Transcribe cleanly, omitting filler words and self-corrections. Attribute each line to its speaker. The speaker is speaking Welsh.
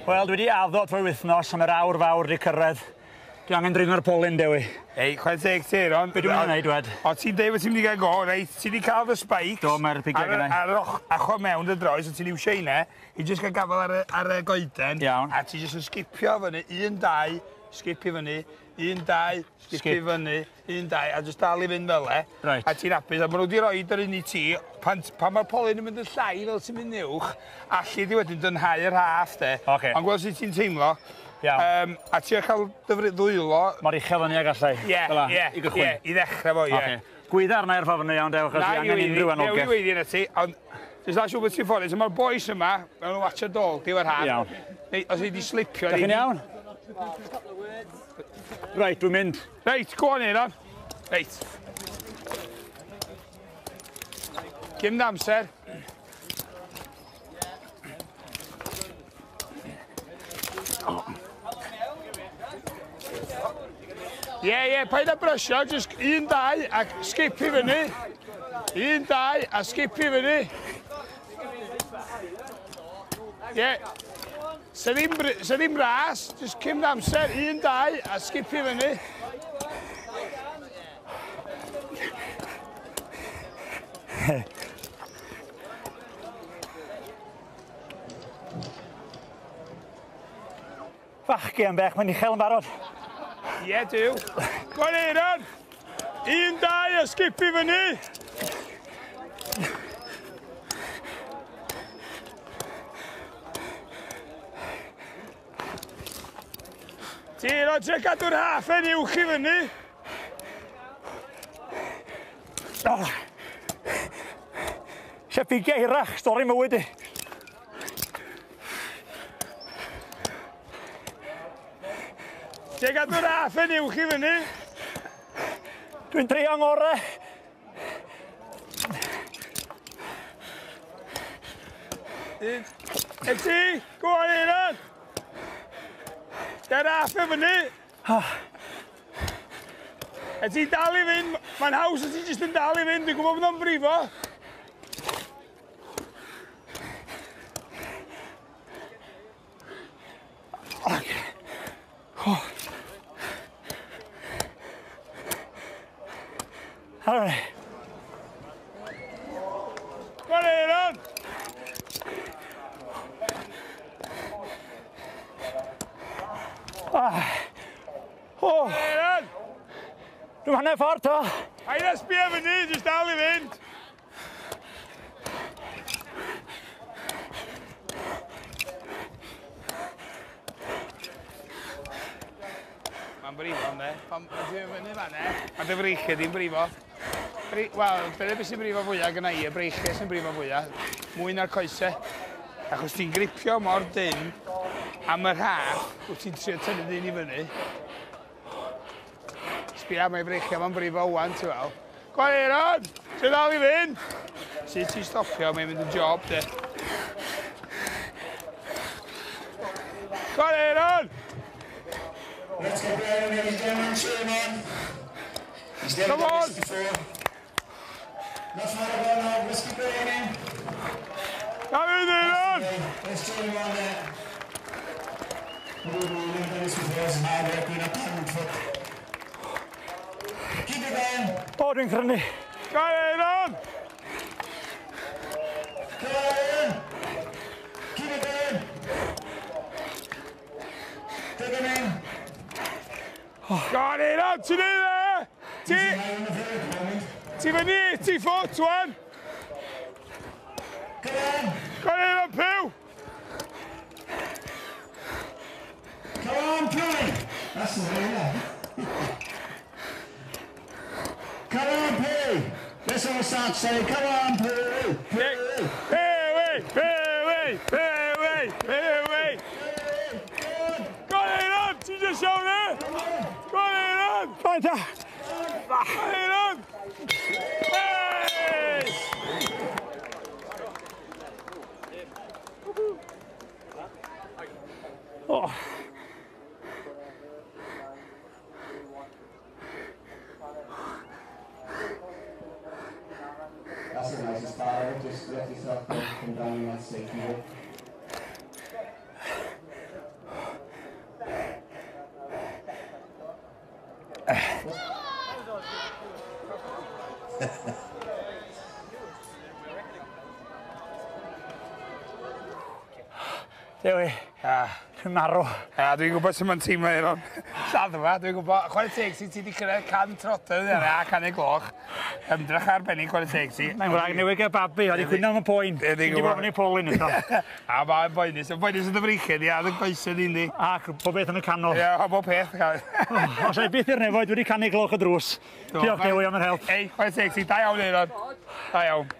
Speaker 1: Wel, dwi wedi addo trwy wythnos am yr awr fawr di cyrraedd. Dwi angen dringo'r polyn, Dewi.
Speaker 2: Ei, chwarae teg ti, Aaron.
Speaker 1: Be dwi'n mynd i wneud, wed?
Speaker 2: O, ti'n deud bod ti'n mynd i gael go, reit? Ti wedi cael dy spikes.
Speaker 1: Do, mae'r pigiau gennai.
Speaker 2: Ar yr ochr mewn dy droes, o ti'n iwsio heina, i jyst gael gafel ar y goeden.
Speaker 1: Iawn.
Speaker 2: A ti jyst yn sgipio fyny, 1, 2, sgip i fyny, 1, 2, sgip i fyny, 1, 2, a jyst dal i fynd fel e.
Speaker 1: Right.
Speaker 2: A ti'n hapus, a maen nhw wedi rhoi yr un i ti, pan mae'r polyn yn mynd yn llai fel ti'n mynd uwch, allu di wedyn dynhau yr haff, de.
Speaker 1: Okay.
Speaker 2: Ond gweld sut ti'n teimlo.
Speaker 1: Iawn.
Speaker 2: A ti'n cael dy ddwylo.
Speaker 1: Mor uchel fyny ag allai.
Speaker 2: Ie, ie,
Speaker 1: i gychwyn.
Speaker 2: Ie, i ddechrau fo, ie.
Speaker 1: Okay. Gwydda arna i'r ffordd iawn, Dew, achos fi angen unrhyw anogaeth.
Speaker 2: Newn ni weiddi yna ti, ond jyst na siŵr bod ti'n ffordd. So mae'r boys yma, maen nhw'n watcha dôl, diwedd haf.
Speaker 1: Iawn.
Speaker 2: Neu, os ei di slipio...
Speaker 1: Dach chi'n iawn? Reit, dwi'n mynd.
Speaker 2: Reit, go on, Aaron. Reit. Cym amser. Ie, ie, paid â brysio, jyst 1, 2 a skip i fyny. 1, 2 a skip i fyny. Ie. Se ddim ras, jyst cymryd amser, 1, 2 a skip i fyny.
Speaker 1: Fachgen bech, mae'n uchel yn barod.
Speaker 2: Ie, duw. Go on, Aaron! 1, 2 a skip i fyny! Ti, Aaron, ti'n cadw'r haff yn uwch i fyny.
Speaker 1: Oh. Sia pigiau hirach, stori mywyd i.
Speaker 2: Ti'n cadw'r haff yn uwch i fyny.
Speaker 1: Dwi'n trio ngorau.
Speaker 2: E ti, go on, Aaron! Dy'r haff i fyny. E ti dal i fynd, mae'n haws os ti jyst yn dal i fynd, dwi'n gwybod bod o'n brifo.
Speaker 1: All right.
Speaker 2: Go on, Aaron!
Speaker 1: Oh.
Speaker 2: Aaron!
Speaker 1: Dwi'n hanner ffordd, to.
Speaker 2: Paid â sbio fyny, jyst dal i fynd. Mae'n brifo, ynddi? Pan ti'n fyny fan e, mae dy freichiau di'n brifo. Wel, dyna beth sy'n brifo fwyaf gyda i, y breichiau sy'n brifo fwyaf, mwy na'r coesau. Achos ti'n gripio mor dynn am yr haff, wyt ti'n trio tynnu dyn i fyny. Sbia, mae breichiau ma'n brifo wan, ti'n fel. Go on, Aaron! Ti'n dal i fynd! Sut ti'n stopio, mae'n mynd yn job, de. Go on, Aaron!
Speaker 3: Let's get going, ladies and gentlemen, cheer him on. He's never
Speaker 2: Come
Speaker 3: done
Speaker 2: on.
Speaker 3: this before. Not far to go now, let's keep going.
Speaker 2: Come in, Aaron!
Speaker 3: Let's cheer him on there. We've never done this before, it's hard work, we're not 100 foot. Keep it going.
Speaker 1: O, dwi'n crynu.
Speaker 2: Go on, Aaron!
Speaker 3: Come on, Aaron. Keep it going. Take him in.
Speaker 2: Go on, Aaron, ti'n neud e? Ti...
Speaker 3: He's in the field at the moment.
Speaker 2: Ti fyny 80 foot, wan!
Speaker 3: Come on.
Speaker 2: Go on, Aaron, Puw!
Speaker 3: Come on, Pwy! That's the way, yeah. Come on, Pwy! Let's all start saying, come on, Pwy! Pwy!
Speaker 2: Pwy! Pwy! Pwy! Pwy! Go on, Aaron! Ti'n just iawn, e? Go on, Aaron!
Speaker 1: Fine, ta.
Speaker 2: Go on, Aaron! Hey!
Speaker 1: Oh.
Speaker 3: That's the nicest part of it, just let yourself go, come down in that safety rope.
Speaker 1: Dewi,
Speaker 2: Ah.
Speaker 1: dwi'n marw.
Speaker 2: A dwi'n gwybod sut mae'n teimlo efo'n lladdfa, dwi'n gwybod, chwarae teg ti, ti wedi cyrraedd 100 troedfedd ar a 100 gloch. Ymdrech arbennig, chwarae teg ti.
Speaker 1: Mae'n wrag newydd gael babi, a di cwyno am y poen.
Speaker 2: Ydi,
Speaker 1: Di
Speaker 2: gwbod.
Speaker 1: bod yn ei polyn eto.
Speaker 2: A mae'n boenus, mae'n boenus yn dy freichiau di, a dy goesau di, yndi.
Speaker 1: Ac bob beth yn y canol.
Speaker 2: Ie, a bob peth.
Speaker 1: Os ai byth i'r nefoedd, dwi wedi canu gloch y drws. Diolch, Dewi, am yr help.
Speaker 2: Ei, chwarae teg ti, da iawn, Eiron. Da iawn.